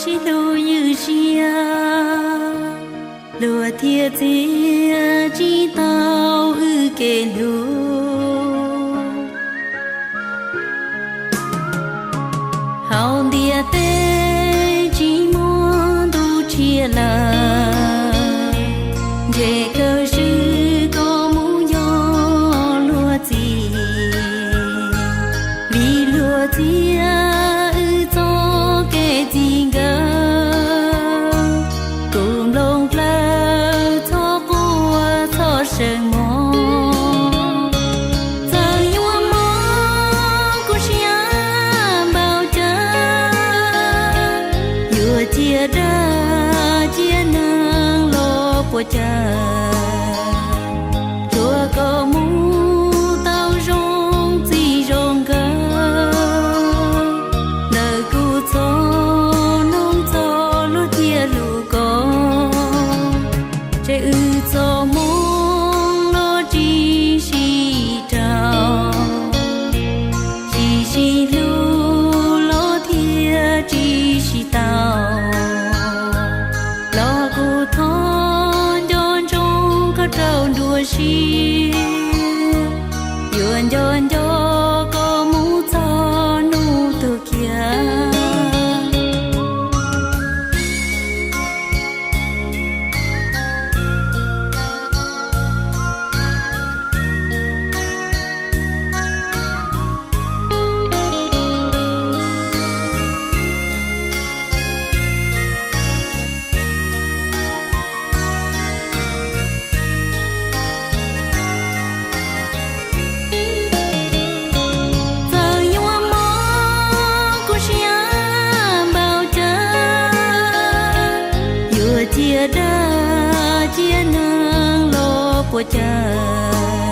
sib hlub ywj siab, luag thiaj txiav tsis tau wb kev hlub. Hauv ntiaj teb tsis muaj ntuj tshiab lawm, ntshe kawg swb koj mus yog luag txiv. Vim luag txiav wb txoj kev txij nkawm, kuv nplooj plaws txhob quaj txhob seev mog. Txawm yuav mob kuv siab npaum cas, yuav cia dag cia neeg los puas cas, tsuav koj mus tau zoo txij zoo nkawm. Ntawm kuv txoj hmoov txog luag thiaj hlub koj, ces wb txoj hmoov los tsis sib rau, tsis sib hlub los thiaj tsis sib tau. Los kuv thov nco ntsoov koj rau nruab siab, yuav nco nco koj mus txog hnub tuag kiag. Txawm yuav mob kuv siab npaum cas, yuav cia dag cia neeg los puas cas,